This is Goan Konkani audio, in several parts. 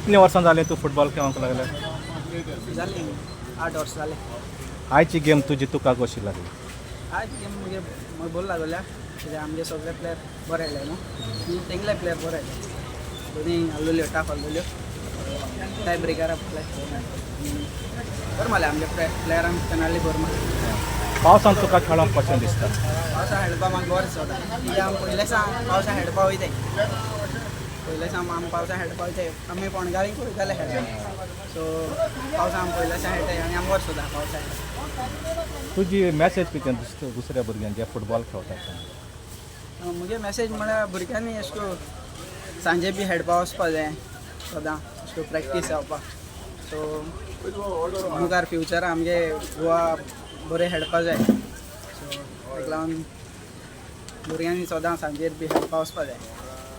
कितली वर्सां जालीं तूं फुटबॉल खेळोंक लागले? जाली 8 वर्सां जाले. आयची गेम तुजी तुका कशी लागली? आज गेम मुगे म्हाका बरो लागोल्या, कित्याक आमगे सगळे प्लेयर बरे आयले न्हू आनी तेंगले प्लेयर बरे आयले. दोनी आहलोल्यो, टाफ आहलोल्यो, टाय ब्रेकरा प्ले बरें मारलें. आमगे प्लेयरांक पेनाल्टी बरें मारली. पावसान तुका खेळोंक कशें दिसता? पावसा खेळपा म्हाका बरें दिसता, कित्याक आमी पयले सावन पावसा खेळपा वयताय. पयले सावन आमी पावसा खेळपा वयताय. आमी फोंडगाळीक वयताले खेळपाक. सो पावसा आमी पयले सावन खेळटाय आनी आमी बरें सुद्दां पावसा. तुजी मॅसेज कितें दुसऱ्या भुरग्यांक जे फुटबॉल खेळटात ते? मुगे मॅसेज म्हळ्यार भुरग्यांनी अशें करून सांजे बी खेळपा वचपा जाय सदां, अशें करून प्रॅक्टीस जावपाक. सो मुखार फ्युचर आमगे गोवा बरें खेळपा जाय. सो ताका लागून भुरग्यांनी सदां सांजेर बी खेळपा वचपा जाय.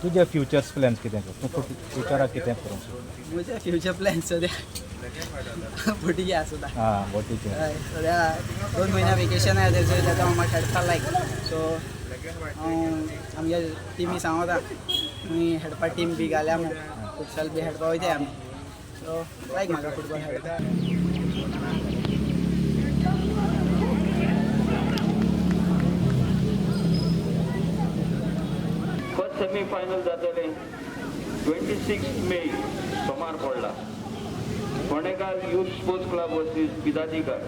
तुजे फ्युचर्स प्लॅन्स कितें? तूं फ्युचराक कितें करूंक सोदता? म्हजे फ्युचर प्लॅन सद्या बोटीचे आसा. आं, बोटीचें. हय, सद्या 2 म्हयन्या वेकेशन आहा तेजो, ताका म्हाका खेळपा लायक. सो हांव आमगे टिमी सांगता, तुमी खेळपा टीम बी घाल्या मू, फुटसाल बी खेळपा वयताय आमी. सो लायक म्हाका फुटबॉल खेळपा. फर्स्ट सेमीफायनल जातले 26 मे, सोमार पडला. फोंडेकार युथ स्पोर्ट्स क्लब वर्सीस पिदाधिकार.